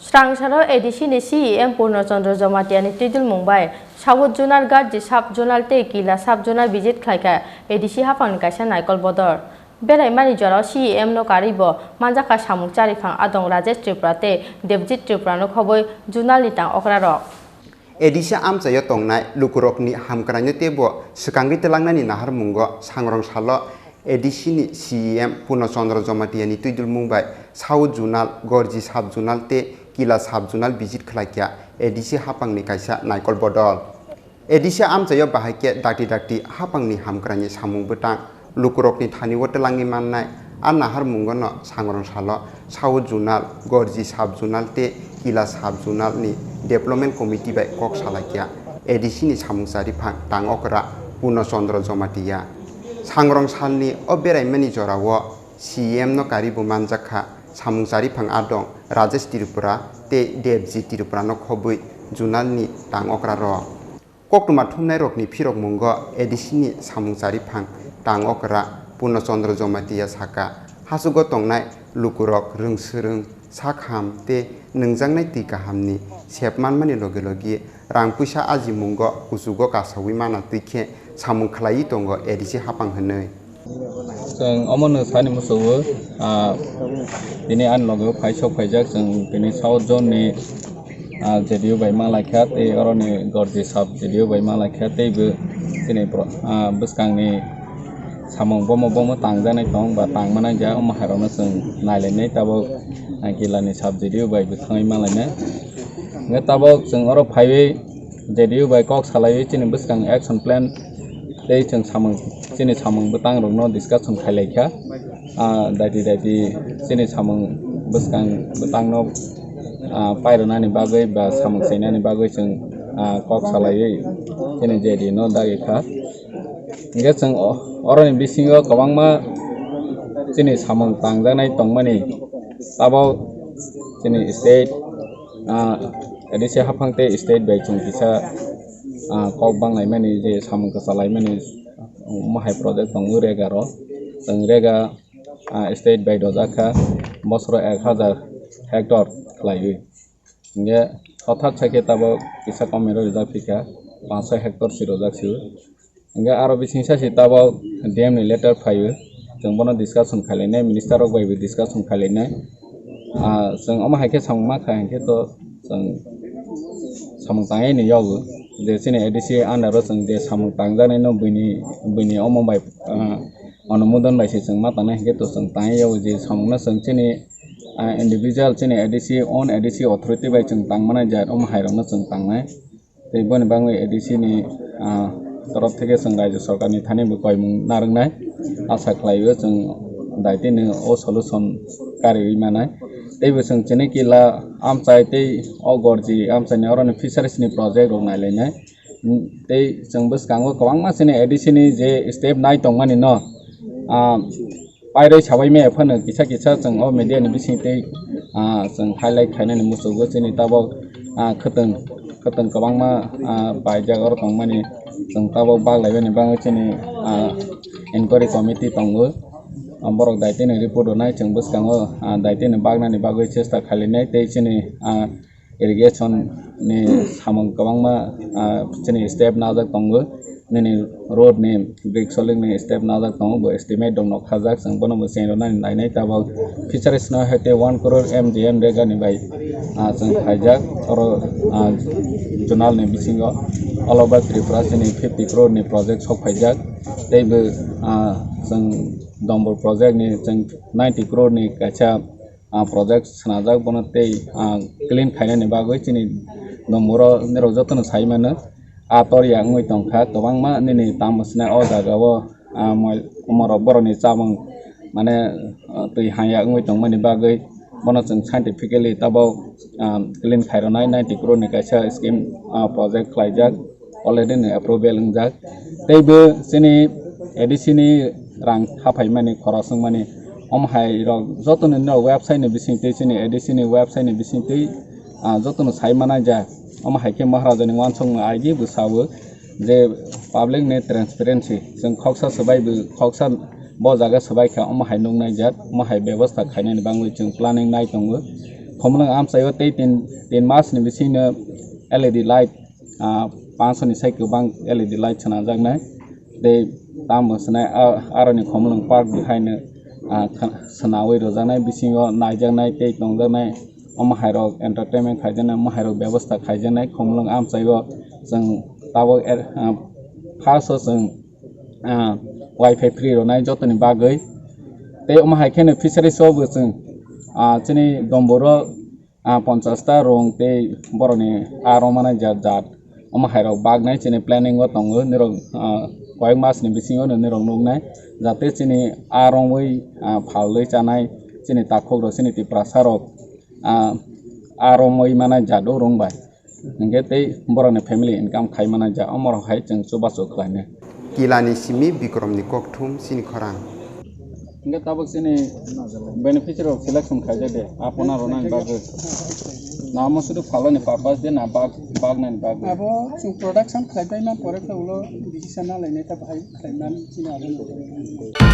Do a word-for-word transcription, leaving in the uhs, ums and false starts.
Srangsaro A D C ni C E M Purno Chandra Jamatia ni twidulmung bai South Zonal, Garji Sub Zonal tei Kila Sub Zonal visit khlaikha A D C haphangni kaisa naikol bodol. Beraimani jorao C E M no karwibo manjakha samung chariphang adong Rajesh Tripura tei Devjit Tripura no khobwi zonal ni tang okrarok. A D C amchaio tongnai lukurokni hamkraino teibo swkangwi twlangnani naharmungo sangrong salo A D C ni C E M Purno Chandra Jamatia ni twidulmung bai South Zonal, Gorji Sub Zonal tei Kila Sub Zonal visit khlaikha A D C haphangni kaisa naikol bodol. A D C amchaio bahai khe dakti dakti haphangni hamkraini samung bwtang lukurokni thanio twlangwi mannai. A naharmungono sangrong salo South Zonal, Gorji Sub Zonal tei Kila Sub Zonal ni Development Committee bai kok salaikha A D C ni samung chariphang tang okra Purno Chandra Jamatia. Sangrong salni o beraimani jorao C E M no karwibo manjakha samung chariphang adong Rajesh Tripura tei Devjit Tripura no khobwi zonal ni tang okrarok. Koktwma thumnairokni phirokmungo A D C ni samung chariphang tang okra Purno Chandra Jamatia saka, hachugo tongnai lukurok rwng swrwng, sak ham tei nwngjaknai twi kahamni sep manmani loge loge rang puisa ajimungo kuchugo kasaui mana twi khe samung khlaiwi tongo A D C haphang hwnwi. Chwng omono sani muchungo, ah, tini ani loge phai sok phaijak, chwng tini South Zone ni, ah, J D U bai ma laikha tei oroni Gorji Sub J D U bai ma laikha tei bo chini pro-, ah, bwskangni samung bomo bomo tangjaknai tong ba tangmani ja omo hairokno chwng nailainai tabuk, ah, Kila ni Sub J D U bai bo thangwi ma lainai. Hwnkhe tabuk chwng oro phaiwi J D U bai kok salaiwi chini bwskang action plan tei chwng samung, chini samung bwtang rokno discussion khailai kha. Ah, daiti daiti chini samung bwskang bwtangno, ah, pairwnani bagwi ba samung swinani bagwi chwng, ah, kok salaiwi chini J D U no dagi kha. Hwnkhe chwng o-, oroni bisingo kwbangma chini samung tangjaknai tongmani tabuk chini state, ah, A D C haphang tei state bai chwng kisa, ah, kok banglaimani je samung kwchalaimani, omo hai project tongo rega ro. Chwng rega, ah, state bai dojak kha bosoro ek hazar hectare khlaiwi. Hingke hothat sakhe tabuk kisa komero rijak phikha, panch soi hectare si rojak sio. Hingke aro bisingsa si tabuk D M ni letter phaio, chwng bono discussion khailainai, minister rok bai bo discussion khailainai. Ah, chwng omo hai khe samung ma kha hinkhe to chwng samung tangwi ni yago je chini A D C under o chwng je samung tangjaknai no buini, buini omo bai, ah, onumodon bai se chwng ma tangnai hinkhe to chwng tangwi yago je samung no chwng chini, ah, individual chini A D C, own A D C authority bai chwng tangmani jat omo hai rokno chwng tangnai. Tei boni bagwi A D C ni, ah, torof theke chwng Rajya Sarkar ni thani bo koimung narwknai. Asa khlaio chwng daitino o solution kariwi manai. Tei bo chwng chini kila amchai tei o gorji amchai ni oroni fisheries ni project rok nailainai. Tei chwng bwskango kwbangma chini A D C ni je step nai tongmani no, ah, pairwi sabai maya phano kisa kisa chwng o media ni bising tei, ah, chwng highlight khainani muchungo chini tabuk, ah, khwtwng, khwtwng kwbangma, ah, paijak oro tongmani chwng tabuk baglaibaini bagwi chini, ah, inquiry committee tongo. Ah, borok daitino report rwnai chwng bwskango, ah, daitino bagnani bagwi chesta khainai tei chini, ah, irrigation ni samung kwbangma, ah, chini step najak tongo. Nini road ni brick soling ni step najak tongo, bo estimate rok nok khajak, chwng bono bo cheng rwnani nainai tabuk fisheries no hai tei one crore M G N rega ni bai, ah, chwng khaijak. Oro, ah, zonal ni bisingo all over Tripura chini fifty crore ni project sok phaijak, tei bo, ah, chwng Dombor project ni chwng ninety crore ni kaisa ah, project swnajak, bono tei, ah, clean khainani bagwi chini Domboro norok jotono sai mano. Ah, tor ya wngwi tongkha kwbangma nini tamo swnai o jaga o, ah, moi-, omorok borokni chamung mane, ah, twi hanya wngwi tongmani bagwi bono chwng scientifically tabuk, ah, clean khairwnai ninety crore ni kaisa scheme, ah, project khlaijak. Already ni approval wngjak. Tei bo chini A D C ni rang haphaimani, khorok wngmani, omo hai rok joto ni no website ni bising twi, chini A D C ni website ni bising twi, ah, joto no sai mana ja. Omo hai khe Maharaja ni uansuk no I D bo sao je public ni transparency, chwng khoksa swbai bo khoksa bo jaga swbai kha, omo hai nuknai jat, omo hai bebosta khainani bangwi chwng planning nai tongo. Khumulwng amchaio tei tin, tin mas ni bisingo L E D light, ah, panso ni sai kwbang L E D light swnamjaknai. Tei tamo swnai, ah, aroni Khumulwng park di haino, ah, kha-, swnawi rwjaknai, bisingo naijaknai tei tongjaknai. Omo hairok entertainment khaijaknai, omo hairok bebosta khaijaknai. Khumulwng amchaio chwng tabuk er, ah, first o chwng, ah, wifi free rwnai jotoni bagwi. Tei omo hai kheno fisheries o bo chwng, ah, chini domboro, ah, ponchash ta rong tei borokni aro manai jat jat. Omo hairok baknai chini planning o tongo, nirok, ah, koyek mas ni bisingo no nirok nuknai, jate chini a rongwi, ah, phalwi chanai chini takhuk rok, chini Tiprasa rok, ah, a rongwi manai jat o rong bai. Hingke tei borokni family income khai manai jat, omo rok hai chwng chubachu khlainai. Kilani simi Bikromni kokthum chini khorang. Hingke tabuk chini beneficiary rok selection khaijak de, apona rwnani bagwi. Na omo sudu phalani purpose de na bag, bagnani bagwi. Abo chwng production khlaipai man pore khe ulo decision na lainai ta bahai khlaiman chini abo no.